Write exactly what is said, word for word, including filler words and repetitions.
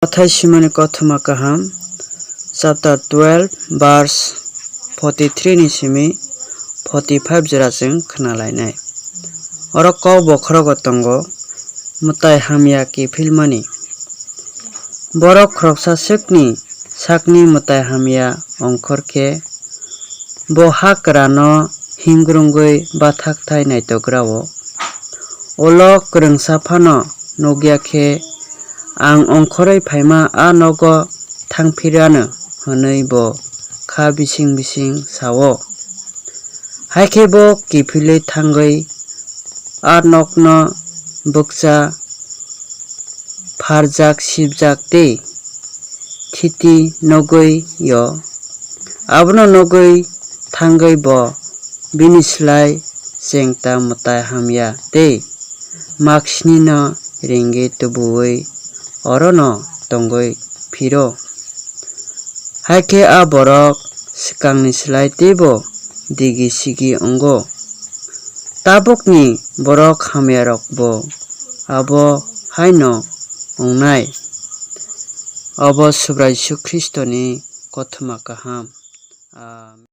Mathai Simoni Kothoma Kaham, chapter twelve, verse forty-three ni simi forty-five jora chwng khna lainai. Oro kok bokhorogo tongo, mwtai hamya kiphilmani. Borok khoroksa swkni sakni mwtai hamya ongkhor khe, bo ha kwrano himgrungwi bathakthai naitogra-o. Ulo kwrwngsa phano nukya khe, "Ang ongkhorwi phaima a nogo thangphir anw," hwnwi bo kha bising bising sa-o. Hai khe bo kiphilwi thangwi a nokno bwkcha pharjak sibjak tei thiti nugwi-o. Abono nugwi thangwi bo bini slai chengta mwtai hamya tei mak snino ringwi tubuwi orono tongwi phiro. Hai khe a borok swkangni slai teibo digi sigi wngo. Tabukni borok hamyarokbo abo haino wngnai. Obo Subrai Jisu Khristoni kothoma kaham. Amen.